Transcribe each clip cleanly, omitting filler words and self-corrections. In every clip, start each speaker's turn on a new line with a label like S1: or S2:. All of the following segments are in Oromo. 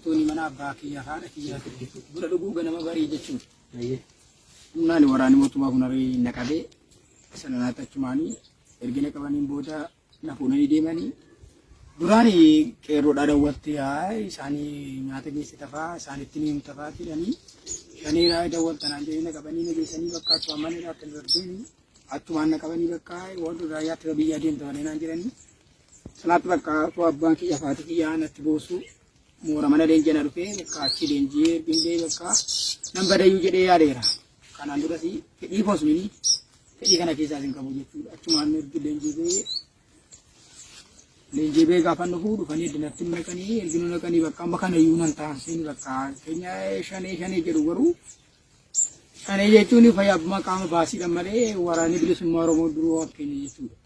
S1: Otoon mana abbaa kiyya haadha kiyya buna dhuguu ganama barii jechuudha. Humnaan waraanni mootummaa kun haree na qabee sana naatti achumaanii erga na qabaniin booda na fuunanii deemanii duraan qeerroodhaa dawwalte haa isaanii nyaata geesse tafaa isaanitti ni himtafaa jedhanii shaneedhaa dawwaltanaan jedhanii na qabanii na geessanii bakka achumaan mana hidhaatti na darbanii achumaan na qabanii bakka warra raayyaatti biyyaa deemta malee naan jedhanii sanaatti bakka otoo abbaan kiyya faati kiyyaa natti boosu moora mana leenjii na dhufee bakka achi leenjii ergin bakka nan badayyuu jedhee yaadeera. Kanaan duras fedhii koos mini fedhii kana keessaas hin qabu jechuudha. Achumaan ergi leenjii ba'ee leenjii ba'ee gaafa dhufu dhufanii iddinatti naqanii ergi nu naqanii bakka amma kana iyyuu nan taasisanii bakka keenya shanee shanee jedhu garuu shanee jechuun fayyaa qaama baasiidha malee waraanni bilisummaa Oromoo duruu waan keenya jechuudha.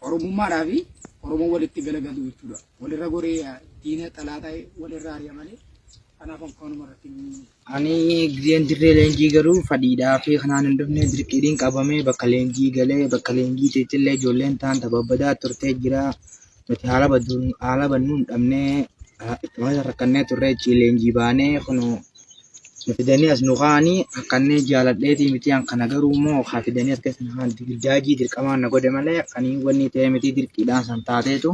S1: Oromummaadhaa fi Oromoon walitti galagalu jechuudha. Walirra goree diina xalaa ta'e walirra ari'a malee kanaaf kanuma irratti
S2: Ani gizeen dirree leenjii garuu fadhiidhaa fi kanaan hin dhufne dirqiidhiin qabamee bakka leenjii galee bakka leenjii illee ijoolleen ta'an tababbadaa turtee jira. Nuti haala baduun haala bannuun dhabnee ittuma rakkannee turre achii leenjii baanee kunoo nu fidanii as nu kaa'anii akkannee jaaladheetii miti an kana garuu immoo haa fidanii as keessa na kaa'an digirdaajii dirqamaan na godhe malee kanii wanni ta'e miti dirqiidhaan san taateetu.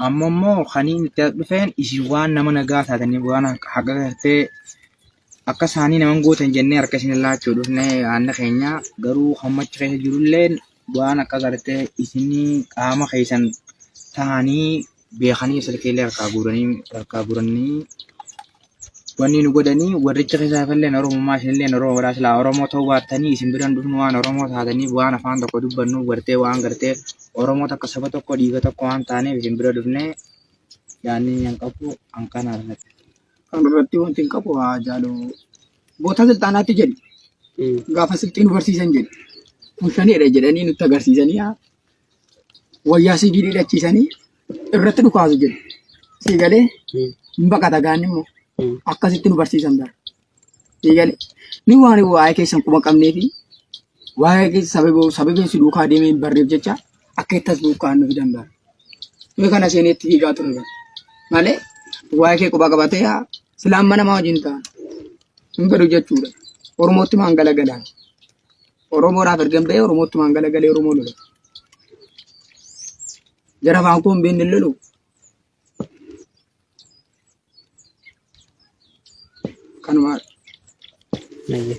S2: Amma immoo kaniin itti as dhufeen isin waan nama nagaa taataniif waan haqa gartee akka isaanii naman gootan jennee harka isin laachuu dhufne yaadni keenya garuu hammachi keessa jirulleen waan akka gartee isinii qaama keessan ta'anii beekanii silkiilee harkaa guuranii harkaa guuranii wanni nu godhanii warricha keessaa hafalleen Oromummaa isinilleen Oromoo biraa silaa Oromoo ta'uu baattanii isin biran dhufnu waan Oromoo taataniif waan afaan tokko dubbannuuf gartee waan gartee Oromoo takka saba tokko dhiiga tokko waan taaneef isin bira dhufne yaanni an qabu an kana irratti.
S1: Kan irratti wanti hin qabu haa jaaloo goota silxaanaatti jedhu gaafa silxii nu barsiisan jedhu kun shaneedha jedhanii nutti agarsiisanii haa wayyaa sibiilii hidhachiisanii irratti dhukaasu jedhu. Sii galee hin baqata gaanni immoo akkasitti nu barsiisan bara. Sii galee ni waan waa'ee keessan quba qabnee fi waa'ee keessa sababiin si duukaa deemee hin barreef jecha akka itti as duukaa nu fidan bara. Nuyi kana seeneetti fiigaa turre bara. Malee waa'ee kee quba qabatee haa silaa amma namaa wajjin ta'an hin fedhu jechuudha. Oromootti maan galagalaan. Oromoodhaaf ergan ba'ee Oromootti maan galagalee Oromoo lola. Jara afaan koo hin beekne lolu. Kanuma.
S3: Ayyee.